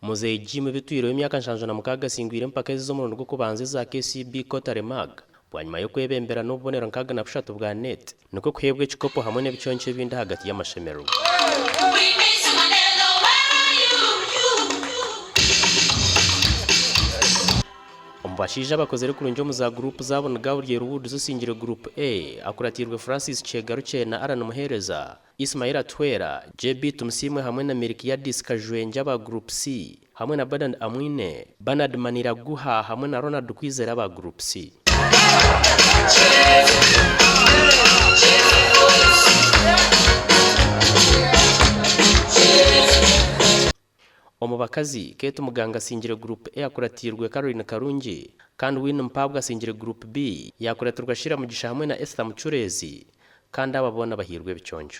Muzeeyi Jim Bitwire ow'emyaka 76 asingwire empaka ezi ez'omurundi gw'okubanza eza KCB Quarterly Mug bwanyima y'okwebembera n'obubonero 63 bwa net nikwo kuheebwa ekikopo hamwe n'ebiconco ebindi ahagati y'amashemererwa. Omu bashaija abakozire kurungi omu za guruupu zaabo ni Gabriel Woods osingire guruupu A, akuratiirwe Francis Kyegarukye na Allan Muheereza, Ismail Atuhwera, JB Tumusiimwe hamwe na Melkiadis Kajwengye aba Group C hamwe na Bernard Amwine, Bernard Maniraguha hamwe na Ronald Kwizera aba Group C. Omu bakazi, Kate Muganga asingire Group A akuratiirwe Caroline Karungi kandi Winnie Mpaabwa asingire Group B yaakuratirwa Sheila Mugisha hamwe na Esther Mucureezi kandi aba boona bahairwe ebiconco.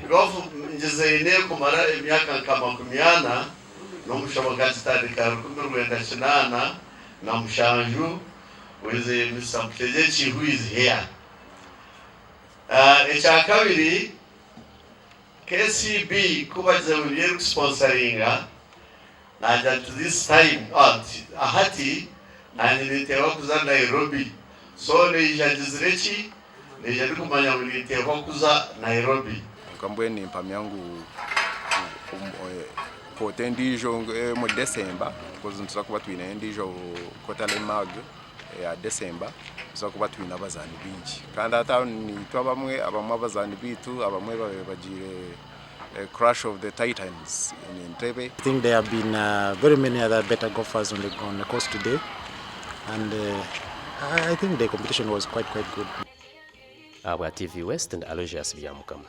Golf ngizaine kumara emyaka nka 40 n'omushoma nkagitandika 1987 with Mister Mutegyeki who is here. Ekyakabiri, KCB ku bagize ngu niyo erikusponsaringa, naagira nti this time, hati naanye ninteekwa kuza Nairobi. So naija ngizire ki? Naija ndikumanya ngu ninteekwa kuza Nairobi. Kwonka mbwenu nimpamya ngu koota endiijo omuri December because nituza kuba twineyo endiijo quarterly mug. eya December nituza kuba twine abazaani baingi kandi hati aho naitwe abamwe abamwe abazaani baitu abamwe babaire bagiire Clash of the Titans in Entebbe. I think there have been very many other better golfers on the, on the course today and I think the competition was quite quite good. Ahabwa TV West ndi Aloysius Byamukama.